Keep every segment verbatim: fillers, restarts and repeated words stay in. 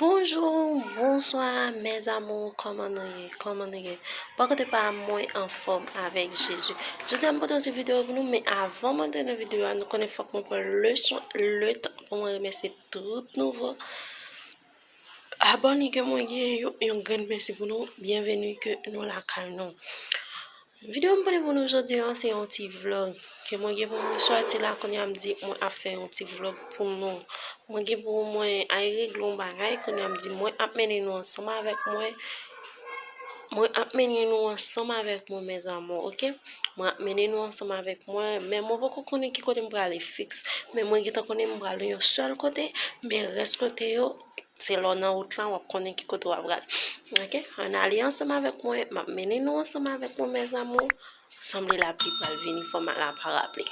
Bonjou, bonswa, mes amours, kòman nou ye? Kòman nou ye? Bò kote pa m, mwen anfòm avèk Jezi. Jodi a, m pote yon ti videyo pou nou, men avan m antre nan videyo a, nou konnen fòk mwen pran leson, letan pou mwen remèsye tout nouvo abòne ke mwen gen yo, yon grenn mèsi pou nou, byenveni ke nou lakay nou. Videyo m pote pou nou jodi a, se yon ti vlog ke mwen gen pou mwen sòti la, kounye a m di mwen ap fè yon ti vlog pou nou. Mwen gen pou mwen al regle yon bagay, kounye a m di mwen ap mennen nou ansanm avèk mwen. Mwen ap mennen nou ansanm avèk mwen, mes amours, oke? Mwen ap mennen nou ansanm avèk mwen, men mwen poko konnen ki kote m prale fiks. Men mwen gentan konnen m prale yon sèl kote, men rès kote yo, se lè w nan wout lan, w ap konnen ki kote w ap prale. Oke? Ann ale ansanm avèk mwen, m ap mennen nou ansanm avèk mwen, mes amours. Sanble lapli pral vini, fò m al a parapli.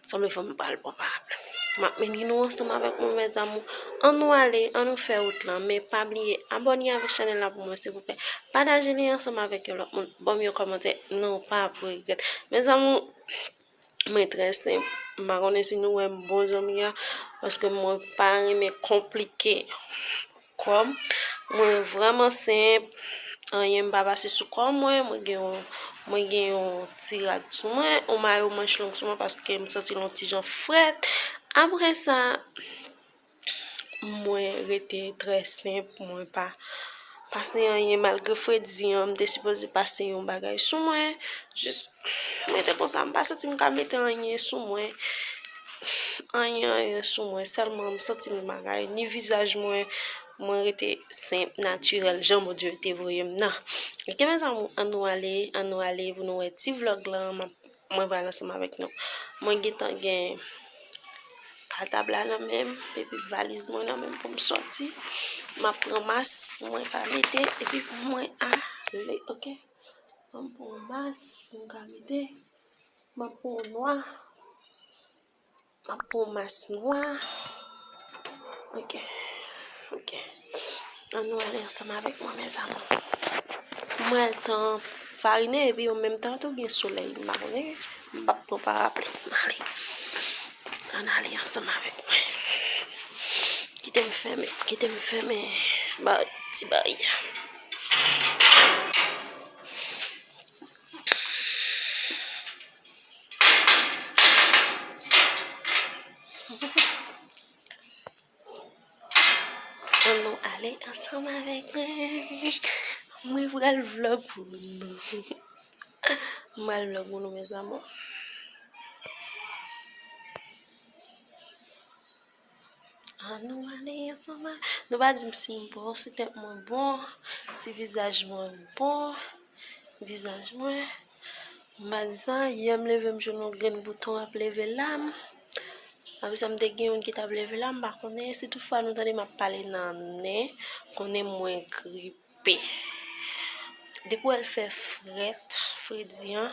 Sanble fò m pral pran parapli. M ap mennen nou ansanm avèk mwen, mes amours. Ann nou ale, ann nou fè wout lan. Men pa bliye, abòne avèk chanèl la pou mwen, silvouplè. Pataje li ansanm avèk yon lòt moun. Ban m yon kòmantè. Non, w p ap regrèt. Mes amours, mwen trè senp. M pa konnen si nou wè m bon jan m ye a, paske mwen pa renmen konplike kò m. Mwen vrèman senp. Anyen m pa pase sou kò mwen. Mwen gen yon, mwen gen yon ti rad sou mwen, yon mayo manch long sou mwen paske m santi l yon ti jan frèt. Apre sa, mwen rete trè senp, mwen pa pase anyen malgre fredi an, m te sipoze pase yon bagay sou mwen. Jis, mwen te konsa, m pa santi m ka mete anyen sou mwen. Anyen, anyen sou mwen. Sèlman, m santi m bagay, ni vizaj mwen, mwen rete senp, natirèl, jan Bondye te voye m nan. Oke, mes amours, ann nou ale, ann nou ale pou nou wè ti vlog lan, m ap, mwen pral ansanm avèk nou. Mwen gentan gen katab la nan men m, epi valiz mwen nan men m pou m sòti. M ap pran mas pou mwen ka mete, epi pou mwen ale, oke? Ban m pran yon mas pou m ka mete. M ap pran yon nwa. M ap pran yon mas nwa. Oke. Oke. Ann nou ale ansanm avèk mwen, mes amours. Mwen al tan farinen, epi an menm tan tou gen solèy. M pa konnen, m p ap pran parapli. Ann ale. Ann ale ansanm avèk mwen. Kite m fèmen, kite m fèmen ba, ti baryè a. Ann nou ale ansanm avèk mwen. Mwen pral vlog pou nou. Mwen pral vlog pou nou, mes amours. Ann nou ale ansanm a-, nou pa di m si m bon, si tèt mwen bon, si vizaj mwen bon, vizaj mwen. M pa di sa, yè m leve m jwenn yon grenn bouton ap leve la m. Apre sa, m te gen youn ki t ap leve la m, m pa konnen si toutfwa nou tande m ap pale nan nen, konnen mwen grip. Depi w wè l fè frèt, fredi an,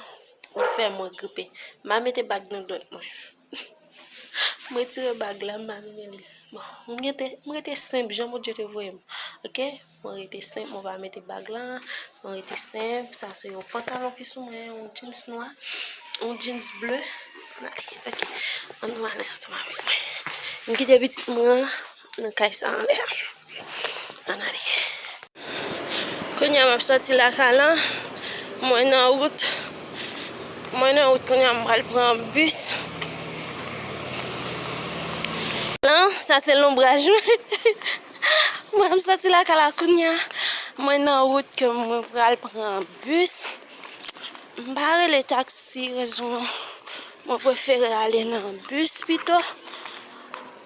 li fè mwen gripe. M a mete bag nan dwèt mwen. M retire bag la, m a mete li. Bon, m rete, m rete senp, jan Bondye te voye m. Oke? Mwen rete senp, mwen pa mete bag la. Mwen rete senp. Sa se yon pantalon ki sou mwen, yon jeans nwa, yon jeans ble. Oke. Ann nou ale ansanm avèk mwen. M kite pitit mwen nan kay sa anlè a. Ann ale. Kounye a m ap sòti lakay la, mwen nan wout. Mwen nan wout kounye a, m pral pran bis. Lan, sa se lonbraj mwen. Mwen ap sòti lakay la kounye a, mwen nan wout ke mwen pral pran bis. M pa rele taksi, rezon mwen prefere ale nan bis pito.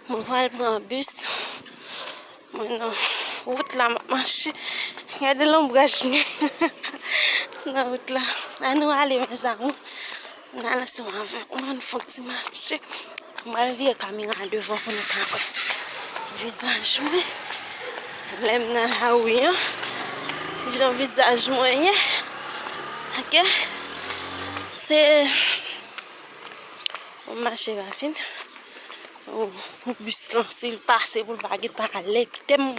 Mwen pral pran bis. Mwen nan wout la, m ap mache. Gade lonbraj mwen nan wout la. Ann nou ale, mes amours. Ann ale ansanm avèk mwen, ann fè yon ti mache. Mwen pral vire kamera devan pou nou ka wè vizaj mwen. Lè m nan lari an, jan vizaj mwen ye. Oke? Se yon mache rapid. Pou, pou bis lan, si l pase, pou l pa gentan ale, kite m.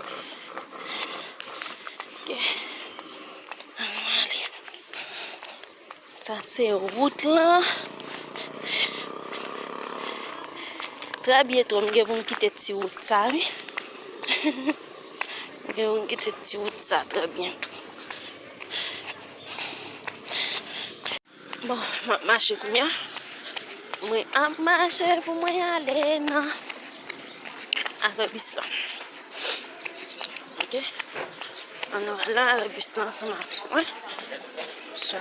Oke. Ann nou ale. Sa se wout lan. Trè byento, m gen pou m kite ti wout sa, wi. Yo, gete ti wout sa trè byen tou. Bon, m ap mache kounye a. Mwen ap mache pou mwen ale nan, avè bis la. Ok? Ann nou al la avè bis la ansanm avèk mwen. So,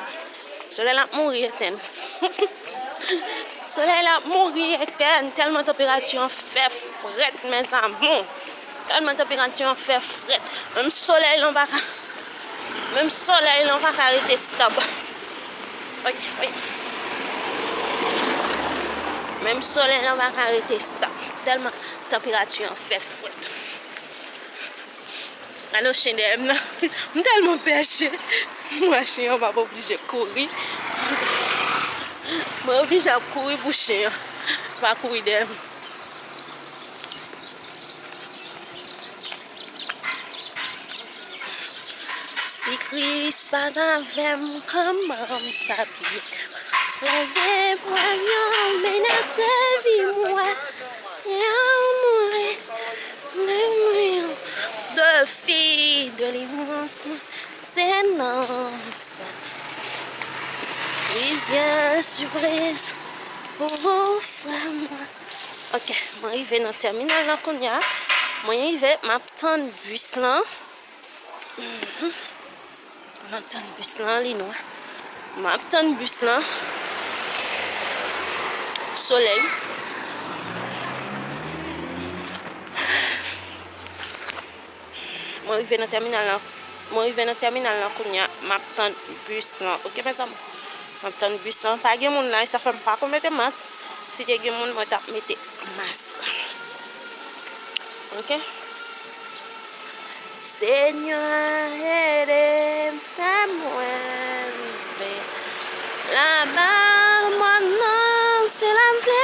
solèy la ap mouri etèn. Solèy la ap mouri etèn, tèlman tanperati an fè frèt, mes amours. Tèlman tanperati an fè frèt. Menm solèy lan pa ka, menm solèy lan pa ka rete stab. Oy, oy. Menm solèy lan pa ka rete stab. Tèlman tanperati an fè frèt. Gade yon chen dèyè m nan. M tèlman pè chen. M wè chen an, m ap oblije kouri. Mwen oblije ap kouri pou chen an pa kouri dèyè m. Si Kris pa t avè m, kòman m t ap ye? Lèzeprèv yo menase vi mwen. Yon moulin de mil de fi de limans se nan sa. Plizyè sipriz pou ou, frè mwen. Ok, mwen rive nan tèminal lan kounye a. Mwen rive, m ap tann bis lan. Mhm. M ap tann bis lan, li nwa. M ap tann bis lan. Solèy. Mwen rive nan tèminal lan. Mwen rive nan tèminal lan kounye a. M ap tann bis lan. Ok, mes amours? M ap tann bis lan. Pa gen moun la, e sa fè m pa ko mete mas. Si te gen moun, mwen t ap mete mas la. Ok? Senyè, ede m, fè mwen rive laba mòn nan, si la m vle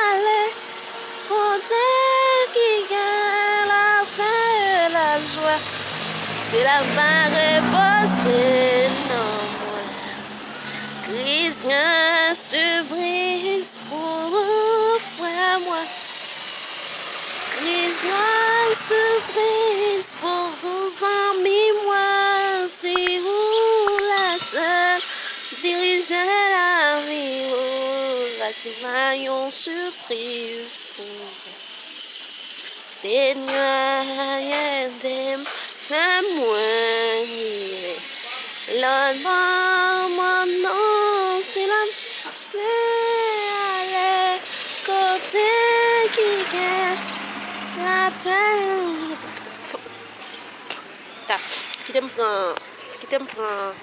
ale kote ki gen lapè e lajwa, si la m va repoze nan mwen. Kris gen sipriz pou ou, frè mwen. Kris gen sipriz pou ou, zanmi mwen. Si ou la sèl dirije lavi ou, Kris gen yon sipriz pou ou. Senyè, ede m, fè mwen rive lòt bò mòn nan, si la m vle ale kote ki gen lapè. Ta, kite m pran, kite m pran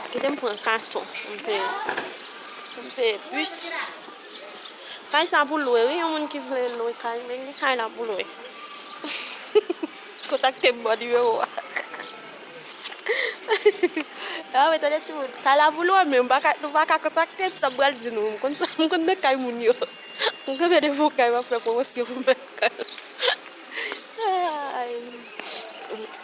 Kite m pran katon pou m peye, pou m peye bis. Kay sa pou lwe, wi, yon moun ki vle lwe kay, men gen kay la pou lwe. Kontakte m bò nimewo a. A, men tande timoun, kay la pou lwe, men m pa ka, nou pa ka kontakte m, sa m pral di nou, m konn sa, m konn nan kay moun yo. M kanpe devan kay, m ap fè pwomosyon pou m menm kay la. Ay.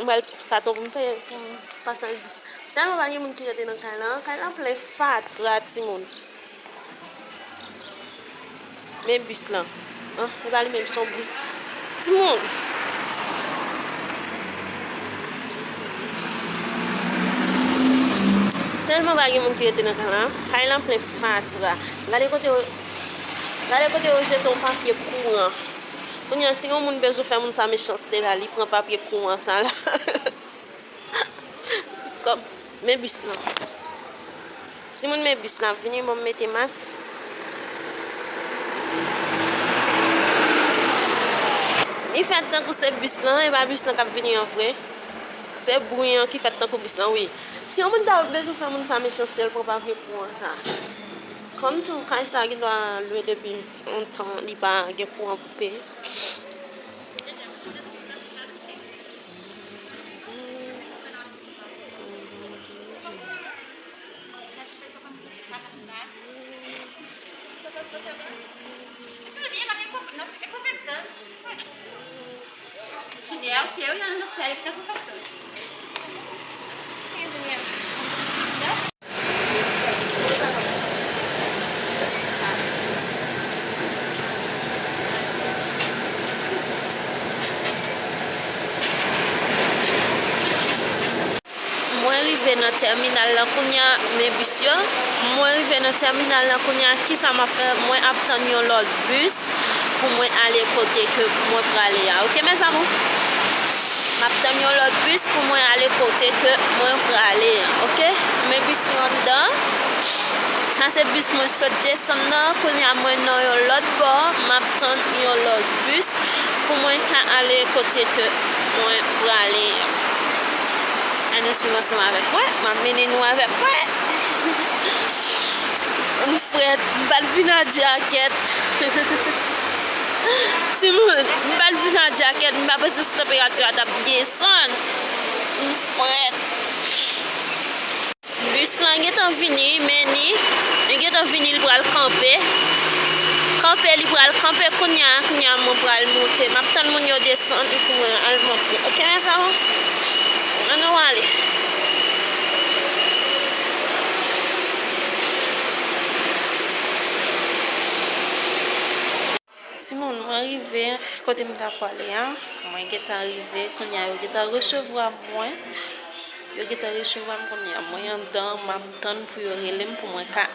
M pral katon pou m peye pou m pasaj bis. Tèlman pa gen moun ki rete nan kay la. Kay la plen fatra, timoun. Men bis lan. An, e pa li menm, son bri. Timoun. Tèlman pa gen moun ki rete nan kay la. Kay la plen fatra. Gade kote yo, gade kote yo jete yon papye kouran. Kounye a, si yon moun bezwen fè moun sa mechanste la, li pran papye kouran sa la. Kòm, men bis lan. Timoun, men bis lan ap vini, bon, m mete mas. Li fèt tankou se bis lan, e pa bis lan k ap vini an vre. Se bri an ki fèt tankou bis lan, wi. Si yon moun ta bezwen fè moun sa mechanste, l pran papye kouran sa. Kòm tou, kay sa gendwa lwe depi lontan, li pa gen kouran pou peye. Rive nan tèminal la kounye a, men bis yo. Mwen rive nan tèminal la kounye a, kisa m ap fè? Mwen ap tann yon lòt bis pou mwen ale kote ke mwen prale a. Oke, mes amours? M ap tann yon lòt bis pou mwen ale kote ke mwen prale a. Oke? Men bis yo anndan. Sa se bis mwen sot desann nan. Kounye a mwen nan yon lòt bò. M ap tann yon lòt bis pou mwen ka ale kote ke mwen prale a. Ann nou swiv ansanm avèk mwen. M ap mennen nou avèk mwen. M frèt. M pa t vin a djakèt. Timoun, m pa t vin a djakèt. M pa panse si tanperati a t ap desann. M frèt. Bis lan gentan vini, men ni, li gentan vini, li pral kanpe. Kanpe, li pral kanpe kounye a, kounye a mwen pral monte. M ap tann moun yo desann pou mwen al monte. Oke, mes amours? Ann nou ale. Timoun, mwen rive kote m ta prale a. Mwen gentan rive, kounye a yo gentan resevwa mwen. Yo gentan resevwa m kounye a. Mwen anndan, m ap tann pou yo rele m pou mwen ka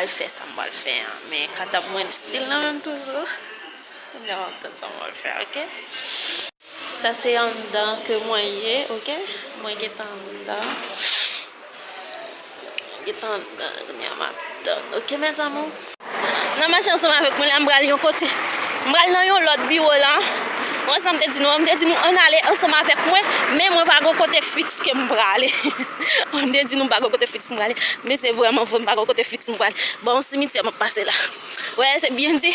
al fè sa m pral fè a. Men katab mwen still nan menm toujou. Kounye a m ap tann sa m pral fè, oke? Sa se anndan ke mwen ye, oke? Mwen gentan anndan. Mwen gentan anndan, kounye a m ap tann. Oke, mes amours? Nan mache ansanm avèk mwen la, m pral yon kote. M pral nan yon lòt biwo la. Wè sa m te di nou, m te di nou ann ale ansanm avèk mwen, men mwen pa gon kote fiks ke m prale. M te di nou m pa gon kote fiks m prale, men se vrèman vre m pa gon kote fiks m prale. Bon, yon simityè m ap pase la. Wè, se byen di.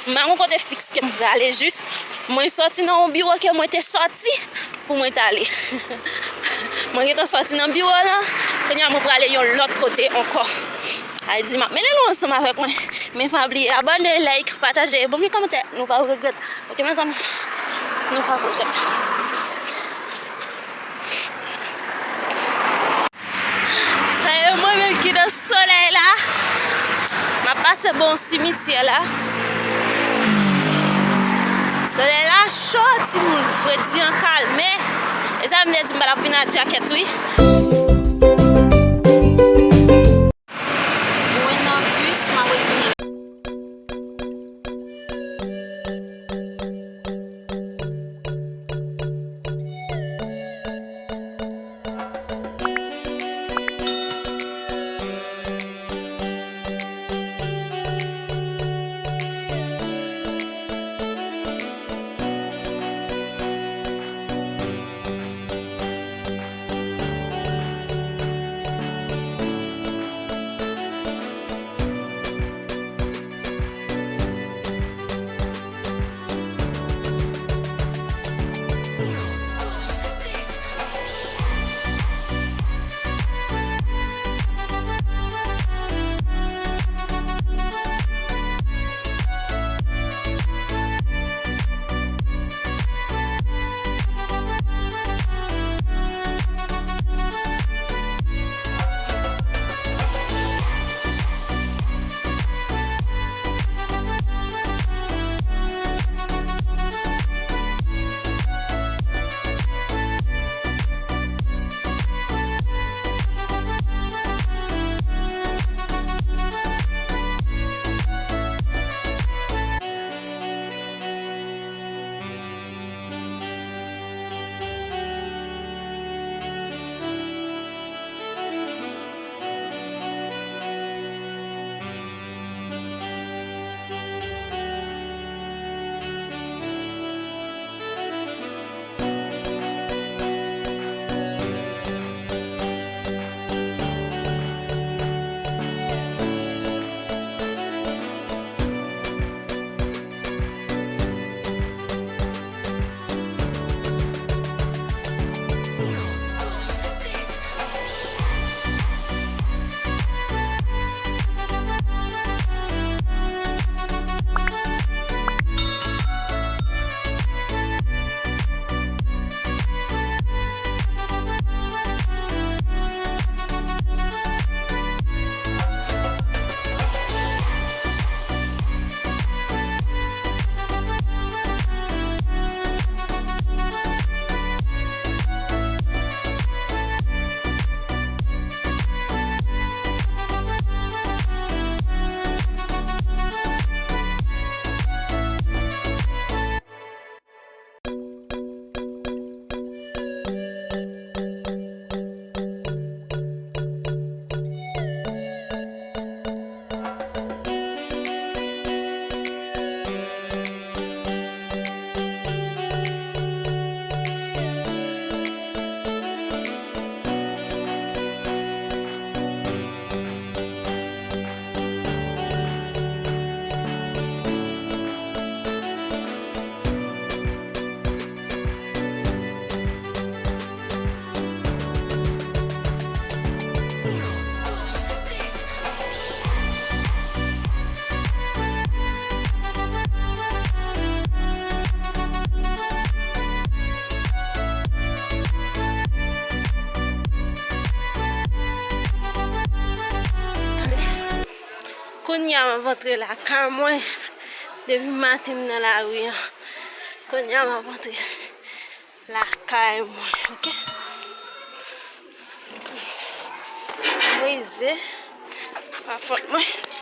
M pa gon kote fiks ke m prale, jis mwen sòti nan yon biwo ke mwen te sòti pou mwen t ale. Mwen gentan sòti nan biwo lan, kounye a mwen prale yon lòt kote ankò. Sa vle di m ap mennen nou ansanm avèk mwen. Men pa bliye abòne, like, pataje, ban m yon kòmantè, nou p ap regrèt. Oke, mes amours? Nou p ap regrèt. Sa e mwen menm ki nan solèy la. M ap pase bò yon simityè la. Solèy la cho, timoun. Fredi an kalme. E sa m te di m pa t ap vin ak djakèt, wi. Mwen nan bis, m ap retounen. Kounye a m ap antre lakay mwen. Depi maten m nan lari an. Kounye a m ap antre lakay mwen, oke? Brize. Pa fòt mwen.